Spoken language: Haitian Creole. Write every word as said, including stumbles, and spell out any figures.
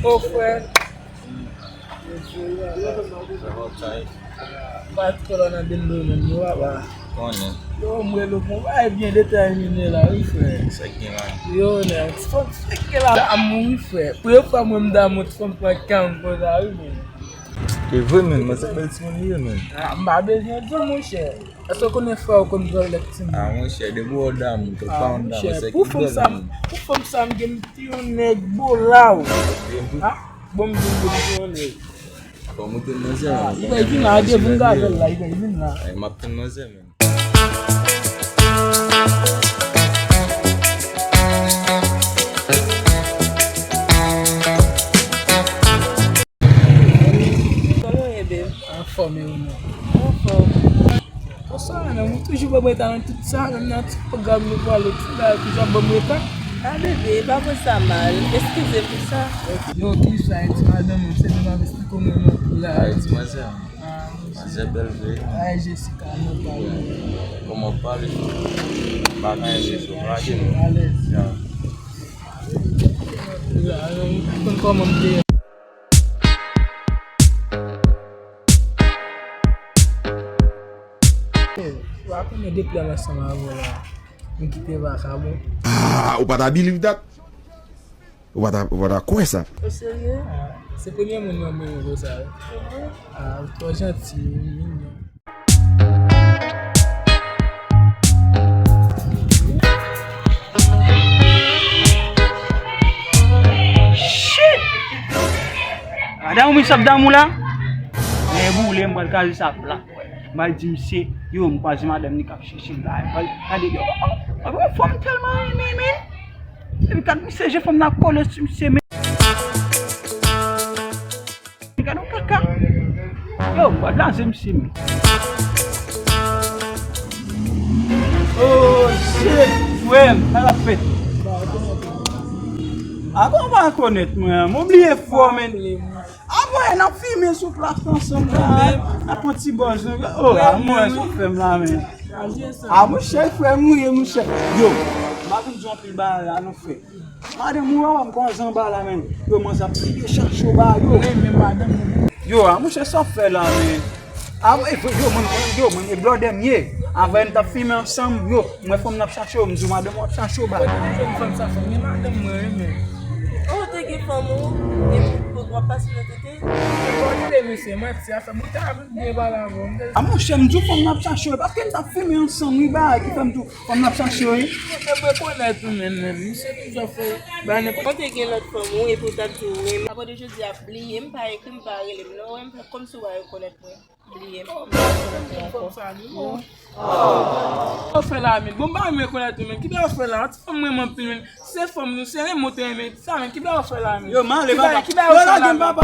O frè. Sa va, Chay? Patwon nan dendro menm, yo, papa. Konnen. Yo, m rele w pou bay byen detèmine la, wi, frè. Sa k gen la? Yo, nèg, ti fanm fèk gen la. Damou, wi, frè. Premye fwa mwen m damou, ti fanm pran kan konsa, wi, men. E vre, men, mwen se bèl timoun li ye, men. Ah, m pa bezwen di w, monchè. Èske w konnen frè w konn vòlè timoun? Ah, monchè, depi w damou, tout pa yon damou, se ki bèl moun. Pou fanm sa, m gen ti yon nèg bolaw. Ah, bon, m gen ti yon nèg. Fò m tann manzè, ah, men. Li bay vin la, de vin gade la, li bay vin la. Ay, m ap tann manzè, men. Kòman w ye, babe? Anfòm, e ou menm? Anfòm. Bonswa, non, ou toujou ban m reta nan tout sa, menm nan ti pwogram nou pwale, ti bagay toujou ap ban m reta. Ah, bebe, e pa fè sa mal. Eskize m pou sa. Ok. Yo, ki sa, e ti madanm, se nou ap esplike w menm la. Ah, e ti manzè. Ah, manzè bèl vre. Ah, Jessica, non, pa vre. Kòman w pale? Pa gen rezon, pa gen. Alèz. Ya. Konn kòman m te ye. Wa konnen depi lè m ansanm avè w la, m kite vakabon. Ah, ou pa ta believe that? Ou pa ta, ou pa ta kwè sa? Ou serye? Ah, se premye moun mwen renmen konsa, wi. Se vre? Ah, ou twò janti, ou mignon. Shit! Madanm ou misye ap damou la? Men boule, m pral kraze sa plat. M pral di misye, yo, m kwaze madanm li k ap chèche m la. M pral gade, yo, oh, oh, oh, fòm tèlman renmen, men. Epi gad misye, je fòm nan kole sou misye, men. Gad yon kaka. Yo, m pral blaze misye, men. Oh, shit, frè m, sa k ap fèt? A, kòman w pa rekonèt mwen? M bliye fò, men. Apre, n ap fimen sou plas ansanm la. N ap pran ti bòz, nou. Oh, a, mwen, sa w fè m la, men. A, monchè, frè m ou ye, monchè. Yo, m ap vin di w anpil bagay la, non, frè. Madanm ou wè m kwaze anba la, men. Yo, manzè ap pile chacho ba yo. Wi, men madanm ou. Yo, a, monchè, sa w fè la, men. A, e, yo, mwen, yo, mwen, e blòdè m ye. Avè n t ap fimen ansanm, yo, mwen fòm n ap chache yo, m di w madanm w ap chache yo ba. Kote w jwenn fanm sa, fanm, men madanm mwen, wi, men. Oh, ou te gen fanm ou, epi w ap pase nan tete? Kote misye, mwen, ti afè, mwen ta vin byen pale avè w. A, monchè, m di w fanm n ap chache yo, paske n t ap fimen ansanm, wi, bagay ki fè m di w fanm n ap chache yo, wi. Mwen rekonèt ou, men, men, misye toujou ap fè bagay nenpòt. Mwen te gen lòt fanm, wi, epi w t ap di w renmen. Apre de jodi a, bliye m, pa ekri m, pa rele m, non, w wè m fè kòmsi w pa rekonèt mwen. Bliye m. Oh, mwen fè fè la, men. Bon, ba mwen rekonèt ou, men. Ki bagay w fè la? Ti fanm mwen, mwen anpil, men. Se fanm nou, se renmen w te renmen. Sa, men, ki bagay w fè la, men? Yo, m ale, papa. Ki bagay w fè la, men? Yo, lage m, papa.